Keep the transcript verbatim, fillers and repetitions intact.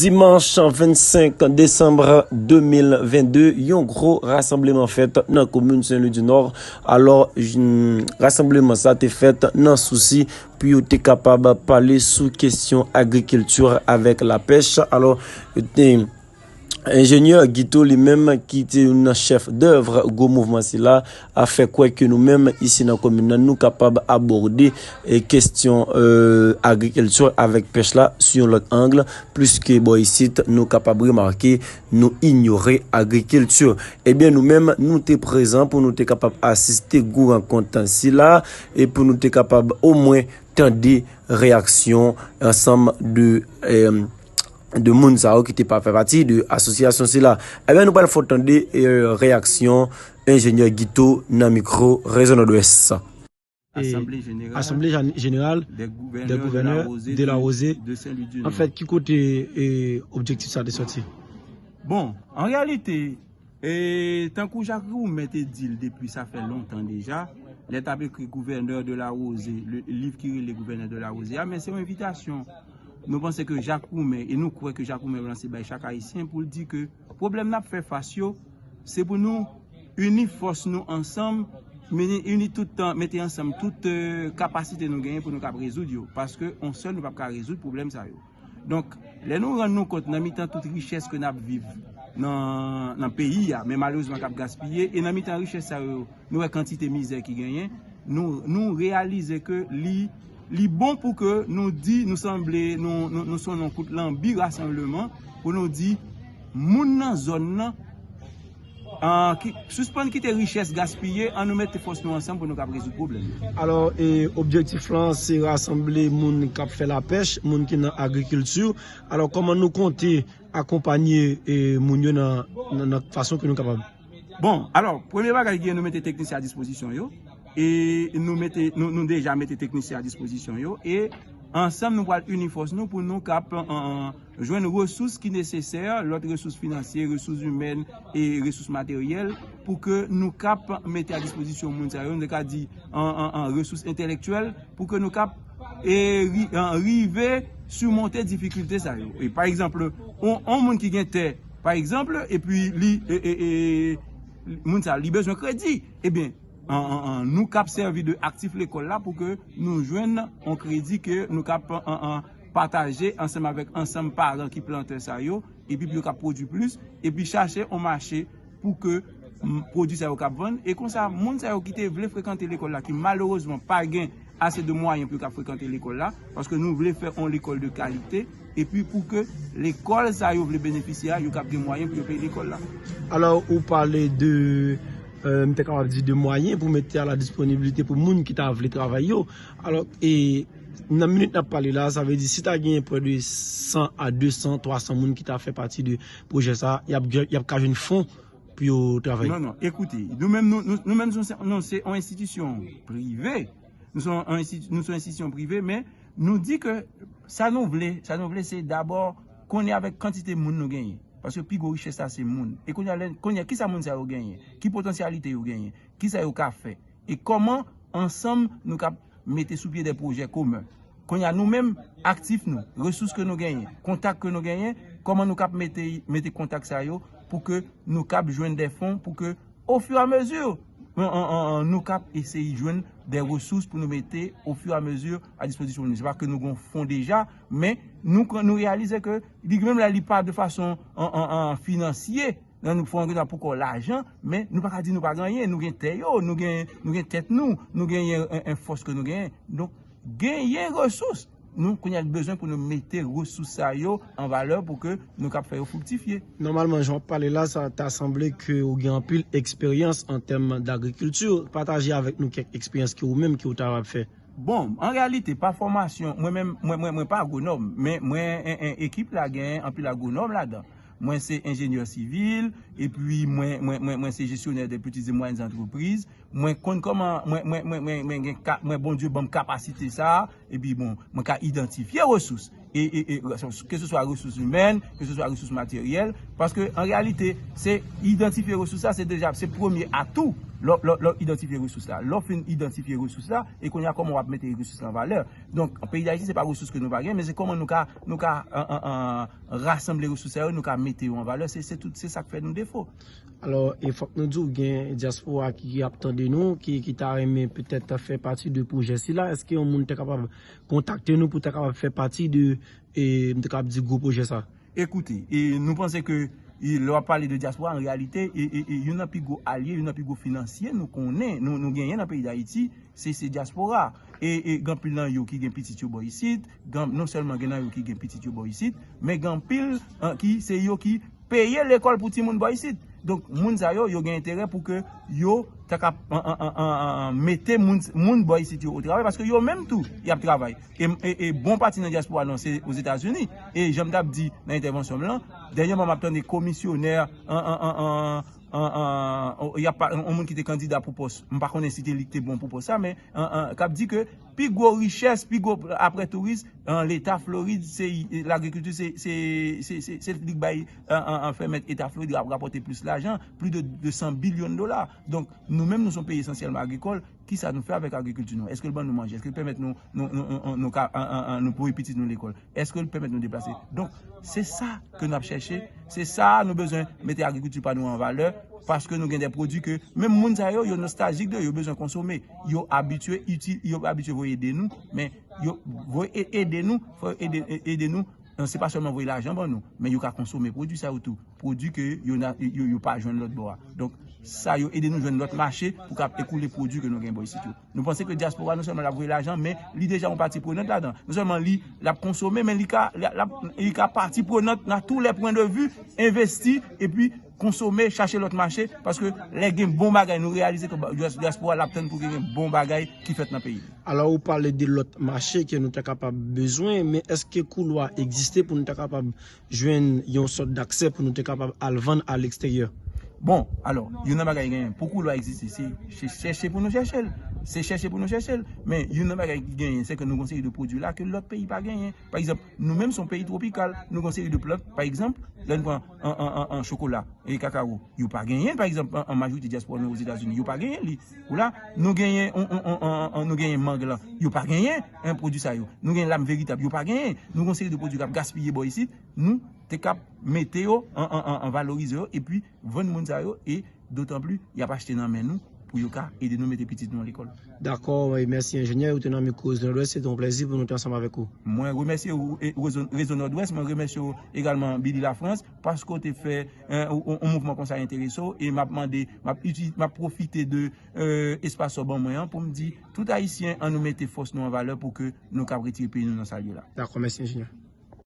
Dimanch vennsenk desanm de mil vennde, yon gwo rasanbleman fèt nan komin Sen Lwi di Nò. Alò, j-, rasanbleman sa te fèt nan sousi pou yo te kapab pale sou kesyon agrikilti avèk lapèch. Alò, te, enjenyè Guito li menm ki te youn nan chèf dèv gwo mouvman sila, a fè kwè ke nou menm isi nan komin nan, nou kapab abòde, e, kesyon, e, agrikilti avèk pèch la sou yon lòt ang, pliske bò isit nou kapab remake nou inyore agrikilti. Ebyen, nou menm, nou te prezan pou nou te kapab asiste gwo rankont sila e pou nou te kapab omwen tande reyaksyon ansanm de, e, de moun sa yo ki te pa fè pati de asosyasyon sila. Ebyen, nou pral fè w tande, e, reyaksyon enjenyè Guito nan mikwo Rezo Nòdwès. E, Asanble Jeneral Asanble Jan-, Jeneral des Gouverneurs de la Rosée de Saint-Louis du Nord. An fèt, ki kote, e, objektif sa te sòti? Bon, an reyalite, e, tankou Jacques Roumain te di l depi sa fè lontan deja, lè l t ap ekri Gouverneur de la Rosée, le liv ki rele Gouverneur de la Rosée a, men se yon envitasyon. Nou panse ke Jacques Roumain, e nou kwè ke Jacques Roumain lanse bay chak Ayisyen pou l di ke pwoblèm n ap fè fas yo, se pou nou ini fòs nou ansanm, mete, ini tout tan, mete ansanm tout, e, kapasite nou genyen pou nou kab rezoud yo. Paske on sèl nou p ap ka rezoud pwoblèm sa yo. Donk, lè nou rann nou kont nan mitan tout richès ke n ap viv nan, nan peyi a, men malerezman k ap gaspiye, e nan mitan richès sa yo, nou wè kantite mizè ki genyen, nou, nou reyalize ke li, li bon pou ke nou di, nou sanble, nou, nou, nou sonnen yon kout lanbi rasanbleman, pou nou di, moun nan zòn nan, an, ki, sispann kite richès gaspiye, ann nou mete fòs nou ansanm pou nou kab rezoud pwoblèm yo. Alò, e, objektif lan, se rasanble moun k ap fè lapèch, moun ki nan agrikilti. Alò, kòman nou konte akonpanye, e, moun yo nan, nan, nan fason ke nou kapab? Bon, alò, premye bagay ki gen, nou mete teknisyen a dispozisyon yo. E nou mete, nou, nou deja mete teknisyen a dispozisyon yo. E ansanm, nou pral ini fòs nou pou nou kab, an, jwenn resous ki nesesè, lòt resous finansye, resous imèn e resous materyèl, pou ke nou kab mete a dispozisyon moun sa yo, nou te ka di, an, an, an resous entèlektyèl, pou ke nou kab, e, ri-, an, rive simonte difikilte sa yo. E pa egzanp, on, on moun ki gen tè, pa egzanp, epi li, e, e, e, moun sa, li bezwen kredi, ebyen, an, an, an, nou kab sèvi de aktif lekòl la pou ke nou jwenn on kredi ke nou kab, an, an, pataje ansanm avèk ansanm paran ki plantè sa yo, epi pou yo kab pwodui plis, epi chache on mache pou ke, m, pwodui sa yo kab vann. E konsa, moun sa yo ki te vle frekante lekòl la, ki malerezman pa gen ase de mwayen pou yo kab frekante lekòl la, paske nou vle fè on lekòl de kalite, epi pou ke lekòl sa yo vle benefisye a, yo kab gen mwayen pou yo peye lekòl la. Alò, ou pale de, e, m te kapab di de mwayen pou mete a la disponibilite pou moun ki ta vle travay yo. Alò, e, nan minit n ap pale la, sa vle di si ta genyen prè de san a de san, twa san moun ki ta fè pati de pwojè sa, y ap, y ap ka jwenn fon pou yo travay. Non, non, ekoute, nou menm, nou, nou, nou menm, nou se, nou se yon enstitisyon prive. Nou se yon enstiti-, nou se yon enstitisyon prive, men nou di ke sa nou vle, sa nou vle, se dabò konnen avèk kantite moun nou genyen. Paske pi gwo richès la, se moun. E kounye a, lè, kounye a, kisa moun sa yo genyen? Ki potansyalite yo genyen? Kisa yo ka fè? E kòman, ansanm, nou ka mete sou pye de pwojè komen? Kounye a, nou menm, aktif nou, resous ke nou genyen, kontak ke nou genyen, kòman nou kab mete, mete kontak sa yo pou ke nou kab jwenn de fon, pou ke, ofiramezi, an, an, an, an, nou kab eseyi jwenn de resous pou nou mete ofiramezi a dispozisyon nou. Se pa ke nou gen fon deja, men nou, nou reyalize ke li menm la, li pa de fason, an, an, an, finansye, nan nou fè yon poko lajan, men nou pa ka di nou pa gen anyen, nou gen tè yo, nou gen, nou gen tèt nou, nou genyen en, en fòs ke nou genyen. Donk, genyen resous. Nou, kounye a, bezwen pou nou mete resous sa yo an valè pou ke nou kab fè yo friktifye. Nòmalman, jan w ap pale la, sa ta sanble ke ou gen anpil eksperyans an tèm dagrikilti. Pataje avèk nou kèk eksperyans ke ou menm ke ou ta fè. Bon, an reyalite, pa fòmasyon, mwen menm, mwen, mwen, mwen pa agwonòm, men mwen, en, en, ekip la gen anpil agwonòm ladan. Mwen se enjenyè sivil, epi mwen, mwen, mwen, mwen se jesyonè de petites et moyennes entreprises. Mwen konn kòman, mwen, mwen, mwen, mwen, mwen gen ka, mwen, Bondye ban m kapasite sa a, epi bon, mwen ka idantifye resous. E, e, e, ke se swa resous imèn, ke se swa resous materyèl, paske an reyalite, se idantifye resous la, se deja, se premye atou. Lè w- lè w- lè w idantifye resous la, lè w fin idantifye resous la, e kounye a kòman w ap mete resous la an valè. Donk, peyi Dayiti, se pa resous ke nou pa gen, men se kòman nou ka, nou ka an, an, an, rasanble resous sa yo, nou ka mete yo an valè. Se, se tout, se sa k fè nou defo. Alò, e fòk nou di w gen dyaspora ki ap tande nou, ki, ki ta renmen petèt fè pati de pwojè sila. Èske yon moun te kapab kontakte nou pou te kapab fè pati de, e, m te kapab di gwo pwojè sa? Ekoute, e nou panse ke e, lè w ap pale de dyaspora, an reyalite, e, e, e, youn nan pi gwo alye, youn nan pi gwo finansye nou konnen, nou, nou genyen nan peyi Dayiti, se, se dyaspora. E, e gen anpil nan yo ki gen pitit yo bò isit, gen, non sèlman gen nan yo ki gen pitit yo bò isit, men gen anpil an, ki se yo ki peye lekòl pou timoun bò isit. Donk, moun sa yo, yo gen enterè pou ke yo ta ka an, an, an, an, an, mete moun, moun bò isit yo o travay, paske yo menm tou, y ap travay. E, e, e bon pati nan dyaspora nou an se Ozetazini. E jan m t ap di nan entèvansyon m lan, dènyèman m ap tande komisyonè, an, an, an, an, an, an, y ap pa- yon moun ki te kandida pou pòs, m pa konnen si te li ki te bon pou pòs sa, men an, an, k ap di ke pi gwo richès, pi gwo, apre touris, an, Leta Florid, se lagrikilti, se, se, se, se, se li k bay, an, an, an, fè mèt Eta Florid ap rapòte plis lajan, plis de de san bilyon dola. Donk, nou menm, nou se yon peyi esansyèlman agrikòl. Kisa nou fè avèk agrikilti nou? Èske l ban nou manje? Èske l pèmèt nou, nou, nou, nou, nou, nou ka, an, an, an, nou voye pitit nou lekòl? Èske l pèmèt nou deplase? Donk, se sa ke n ap chèche. Se sa nou bezwen mete agrikilti pa nou an valè. Paske nou gen de pwodui ke menm moun sa yo, yo nostaljik de yo, yo bezwen konsome. Yo abitye itil, yo abitye voye ede nou, men yo voye e- ede nou, fò yo ede, e- ede nou. Non, se pa sèlman voye lajan ban nou, men yo ka konsome pwodui sa yo tou. Pwodui ke yo, na- yo, yo pa jwenn lòt bò a. Donk, sa yo ede nou jwenn lòt mache pou k ap ekoule pwodui ke nou gen bò isit yo. Nou panse ke dyaspora non sèlman l ap voye lajan, men li deja yon pati prenant ladan. Non sèlman li, l ap konsome, men li ka, li, l ap- li ka pati prenant nan tou lè pwen de vi, envesti, epi konsome, chache lòt mache, paske lè gen bon bagay, nou reyalize ke ba- dyas- dyaspora l ap tann pou gen bon bagay ki fèt nan peyi. Alò, ou pale de lòt mache ke nou ta kapab bezwen, men èske koulwa egziste pou nou ta kapab jwenn yon sòt daksè pou nou te kapab al vann a leksteryè? Bon, alò, youn nan bagay ki genyen, pou koulwa egziste, se se chèche pou nou chèche l. Se chèche pou nou chèche l. Men youn nan bagay ki genyen, se ke nou gen yon seri de pwodui la ke lòt peyi pa genyen. Pa egzanp, nou menm se yon peyi twopikal. Nou gen yon seri de plant, pa egzanp, lè n pran an, an, an, an chokola e kakawo, yo pa genyen, pa egzanp, an, an majorite dyaspora nou Ozetazini, yo pa genyen li. Ou la, nou genyen, on, on, on, on, on, nou genyen mang lan, yo pa genyen, en, pwodui sa yo. Nou genyen lam veritab, yo pa genyen. Nou gen yon seri de pwodui k ap gaspiye bò isit, nou te kab mete yo an, an, an, an valorize yo, epi vann moun sa yo, e dotan pli, y ap achte nan men nou pou yo ka ede nou mete pitit nou lekòl. Dakò, mèsi enjenyè, ou te nan mikwo Rezo Nòdwès, se te yon plèzi pou nou te ansanm avèk ou. Mwen remèsye ou, e, Rezo, Rezo Nòdwès, mwen remèsye ou egalman, Billy Lafrance, paske w te fè, en, yon, yon mouvman konsa enterese w, e m ap mande, m ap itilize, m ap pwofite de, e, espas w ban mwen an pou m di tout Ayisyen, ann nou mete fòs nou an valè pou ke nou kab retire peyi nou nan sa l ye la. Dakò, mèsi enjenyè.